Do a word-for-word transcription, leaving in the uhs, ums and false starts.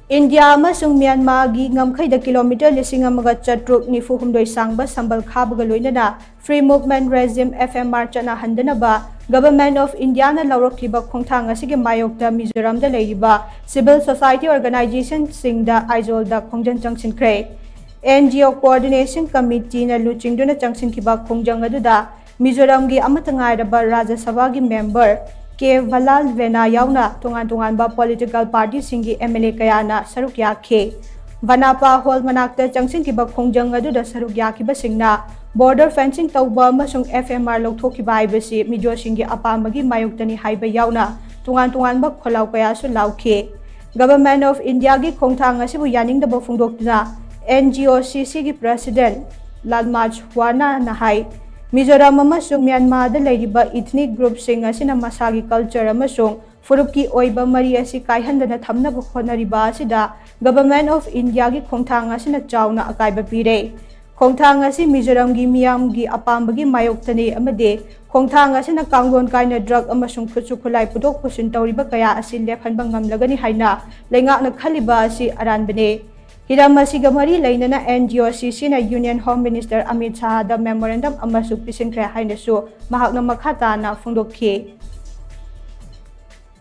India ꯑꯃꯁꯨꯡ ꯃ꯭ꯌꯥꯟꯃꯥꯔꯒꯤ ꯉꯝꯈꯩꯗ kilometre ꯂꯤꯁꯤꯡ ꯑꯃꯒ ꯆꯥꯇ꯭ꯔꯨꯛ ꯅꯤꯐꯨ ꯍꯨꯝꯗꯣꯏ ꯁꯥꯡꯕ ꯁꯝꯕꯜ ꯈꯥꯕꯒ ꯂꯣꯏꯅꯅ Free Movement Regime, F M R, ꯆꯠꯅꯍꯟꯗꯅꯕ Government of Indiaꯅ ꯂꯧꯔꯛꯈꯤꯕ ꯈꯣꯡꯊꯥꯡ ꯑꯁꯤꯒꯤ ꯃꯥꯌꯣꯛꯇ ꯃꯤꯖꯣꯔꯥꯝꯗ ꯂꯩꯔꯤꯕ civil society organizationꯁꯤꯡꯗ ꯑꯥꯏꯖꯣꯜꯗ ꯈꯣꯡꯖꯪ ꯆꯪꯁꯤꯟꯈ꯭ꯔꯦ꯫ N G O Coordination Committeeꯅ ꯂꯨꯆꯤꯡꯗꯨꯅ ꯆꯪꯁꯤꯟꯈꯤꯕ ꯈꯣꯡꯖꯪ ꯑꯗꯨꯗ ꯃꯤꯖꯣꯔꯥꯝꯒꯤ ꯑꯃꯠꯇ ꯉꯥꯏꯔꯕ ꯔꯥꯖ꯭ꯌ ꯁꯚꯥꯒꯤ member K ꯚꯂꯥꯜ ꯚꯦꯅꯥ ꯌꯥꯎꯅ ꯇꯣꯉꯥꯟ ꯇꯣꯉꯥꯟꯕ political partyꯁꯤꯡꯒꯤ M L A ꯀꯌꯥꯅ ꯁꯔꯨꯛ ꯌꯥꯈꯤ꯫ ꯚꯅꯥꯄꯥ ꯍꯣꯜ ꯃꯅꯥꯛꯇ ꯆꯪꯁꯤꯟꯈꯤꯕ ꯈꯣꯡꯖꯪ ꯑꯗꯨꯗ ꯁꯔꯨꯛ ꯌꯥꯈꯤꯕꯁꯤꯡꯅ border fencing ꯇꯧꯕ ꯑꯃꯁꯨꯡ F M R ꯂꯧꯊꯣꯛꯈꯤꯕ ꯍꯥꯏꯕꯁꯤ ꯃꯤꯖꯣꯁꯤꯡꯒꯤ ꯑꯄꯥꯝꯕꯒꯤ ꯃꯥꯌꯣꯛꯇꯅꯤ ꯍꯥꯏꯕ ꯌꯥꯎꯅ ꯇꯣꯉꯥꯟ ꯇꯣꯉꯥꯟꯕ ꯈꯣꯜꯂꯥꯎ ꯀꯌꯥꯁꯨ ꯂꯥꯎꯈꯤ꯫ Government of Indiaꯒꯤ ꯈꯣꯡꯊꯥꯡ ꯑꯁꯤꯕꯨ ꯌꯥꯅꯤꯡꯗꯕ ꯐꯣꯡꯗꯣꯛꯇꯨꯅ N G O C Cꯒꯤ president ꯂꯥꯜꯃꯥꯖ ꯋꯥꯅꯥꯅ ꯍꯥꯏ, ꯃꯤꯖꯣꯔꯥꯝ ꯑꯃꯁꯨꯡ ꯃ꯭ꯌꯥꯟꯃꯥꯔꯗ ꯂꯩꯔꯤꯕ ethnic groupꯁꯤꯡ ꯑꯁꯤꯅ ꯃꯁꯥꯒꯤ culture ꯑꯃꯁꯨꯡ ꯐꯨꯔꯨꯞꯀꯤ ꯑꯣꯏꯕ ꯃꯔꯤ ꯑꯁꯤ ꯀꯥꯏꯍꯟꯗꯅ ꯊꯝꯅꯕ ꯍꯣꯠꯅꯔꯤꯕ ꯑꯁꯤꯗ Government of Indiaꯒꯤ ꯈꯣꯡꯊꯥꯡ ꯑꯁꯤꯅ ꯆꯥꯎꯅ ꯑꯀꯥꯏꯕ ꯄꯤꯔꯦ꯫ ꯈꯣꯡꯊꯥꯡ ꯑꯁꯤ ꯃꯤꯖꯣꯔꯥꯝꯒꯤ ꯃꯤꯌꯥꯝꯒꯤ ꯑꯄꯥꯝꯕꯒꯤ ꯃꯥꯌꯣꯛꯇꯅꯤ ꯑꯃꯗꯤ ꯈꯣꯡꯊꯥꯡ ꯑꯁꯤꯅ ꯀꯥꯡꯂꯣꯟ ꯀꯥꯏꯅ drug ꯑꯃꯁꯨꯡ ꯈꯨꯠꯁꯨ ꯈꯨꯠꯂꯥꯏ ꯄꯨꯊꯣꯛ ꯄꯨꯁꯤꯟ ꯇꯧꯔꯤꯕ ꯀꯌꯥ ꯑꯁꯤ ꯂꯦꯞꯍꯟꯕ ꯉꯝꯂꯒꯅꯤ ꯍꯥꯏꯅ ꯂꯩꯉꯥꯛꯅ ꯈꯜꯂꯤꯕ ꯑꯁꯤ ꯑꯔꯥꯟꯕꯅꯤ꯫ ꯍꯤꯔꯝ ꯑꯁꯤꯒ ꯃꯔꯤ ꯂꯩꯅꯅ N G O C Cꯅ Union Home Minister Amit ꯁꯥꯍꯗ memorandum ꯑꯃꯁꯨ ꯄꯤꯁꯤꯟꯈ꯭ꯔꯦ ꯍꯥꯏꯅꯁꯨ ꯃꯍꯥꯛꯅ ꯃꯈꯥ ꯇꯥꯅ ꯐꯣꯡꯗꯣꯛꯈꯤ꯫